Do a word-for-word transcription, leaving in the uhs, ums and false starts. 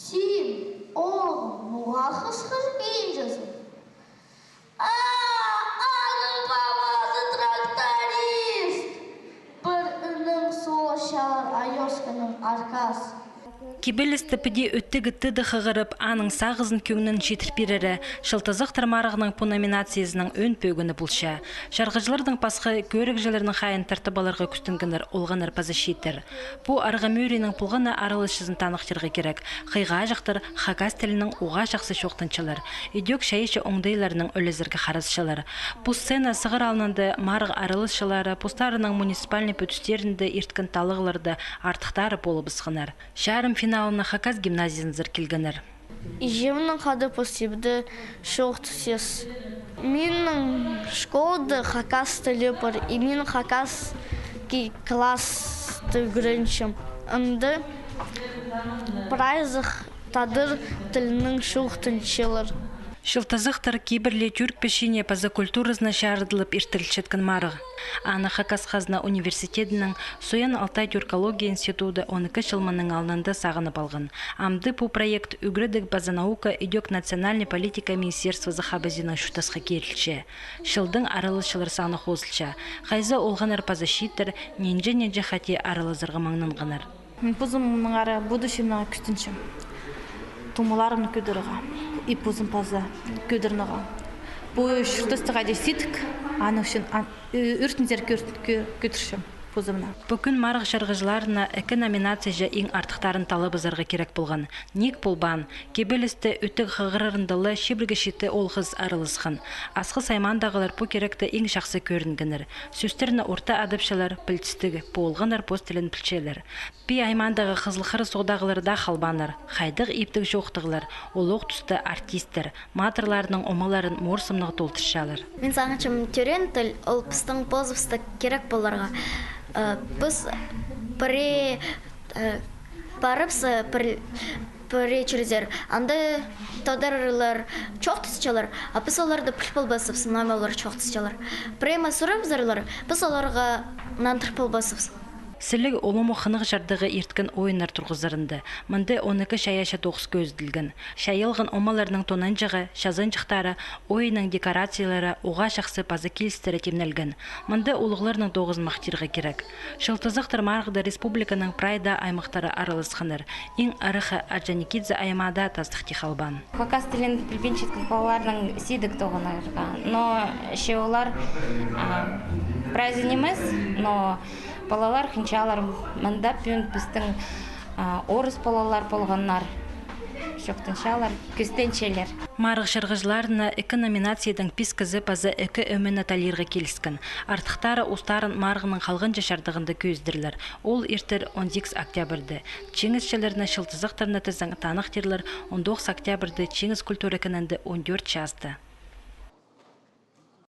Син, оғым, ноға хысхырып килчезің? А, аның пабазы тракторист! Пір ӱннің соо чаар айосканың аркас. Кибелісті піди ӧттіг итті дее хығырып, аның сағызын кӧңнін читір пирері, «Чылтызахтар» марығның пу номинациязының ӧӧн пӧгіні полча. Чарғыҷыларның пасха кӧрігҷілернің хайиин тартып аларға кӱстенгеннер олғаннар паза чииттер. Пу арғымӧринің полған на араласчызын таныхтирға кирек. Хыйға чахтар хакас тілінең уғаа чахсы чоохтанчалар. Идӧк чайаачы оңдайларнаң ӱлезерге харасчалар. Пу сцена сығара алнында марығ араласчылары постарының муниципальнай пӱдістерінде ирткен таллағларда артыхтары полыбысханнар. Чарым финалына хакас гимназиязынзар килгеннер. Іҷемнең хада пос ибде чоохтасчабыс. Минің школада хакас тілі пар, и мин хакасский класста ӱгренчем. Анда прайзы тадар тілінең чоохтанчалар. «Чылтызахтар» кибірлі тӱрк пічиине паза культуразына чарыдылып иртірілчеткен марығ. Аны Хакас хазна университедінің Соян-Алтай тюркология институды он ікі чыл мының алнында сағынып алған. Амды пу проект ӱгредіг паза наука, идӧк национальнай политика министерствозы хабазиинаң чуртасха кирілче. Чылдаң араласчылар саны хозылча. Хайзы олғаннар паза чииттер нинҷе-нинҷе хати аралазарға маңнанғаннар. Мин позымнаңар будущемнең кӱстенчем. Тумаларымны кӧдірерге. И позым паза кӧдірерге. Пу чуртастығ даа сидік, аның ӱчӱн ан-, ӧ-, ӧртінзер кӧр-, кӧ-, кӧдірчем позымны. Пу кӱн марығ чарғыҷыларына ікі номинацияҷа иң артыхтарын таллабызарға кирек полған. Ниик полбаан, кибелісті ӧттіг хығырарында ла чибіргі читі оолғыс араласхан. Асхыс аймаандағылар пу киректі иң чахсы кӧрінгеннер. Сӧстерні орта адапчалар, пілдістіг, пу олғаннар пос тілін пілчелер. Пии аймаандағы Хызыл Хара соғдағылар даа халбааннар. Хайдағ иптіг чоохтағлар, ол ох туста артисттер, матырларының омаларын морсымнығ толдырчалар. Мин сағынчам, тӧреен тіл, ол пістің позыбысха кирек поларға. Э, піс пірее, э, парыбыс, э, пір, пірее чирзер. Анда тодарлар чоохтасчалар, а піс оларны піл полбаспыс, ноға олар чоохтасчалар. Пірее ме сурабызарлар, піс оларға нандыр полбаспыс. Сіліг оломох хынығ чардығы ирткен ойыннар турғызарында. Мында он ікі чайаачы тоғыс кӧзіділген. Чайалған омаларның тонанҷығы, чазанҷыхтары, ойынның декорациялары уғаа чахсы паза килістіре тимнелген. Мында улуғларның тоғызын махтирға кирек. «Чылтызахтар» марығда республиканың прай даа аймахтары араласханнар. Иң ырахы Орджоникидзе аймаа даа тастыхти халбаан. Хакас тілін пілбинчеткен палаларның сидік тоғынарға. Но че олар, а, прайзы нимес, но палалар хынчалар, мында пӱӱн пістің, а, орыс палалар полғаннар, чоохтанчалар, кӱстенчелер. Марығ чарғыҷыларына ікі номинациядаң пис кізі паза ікі ӧмені талирға киліскен. Артыхтары устарын марығның халғанҷы чардығында кӧзідерлер. Ол иртер он сигіс октябрьда. Чиңісчілерні, чылтызахтарны тізең, таныхтирлар он тоғыс октябрьда Чиңіс культура кінінде он тӧрт часта.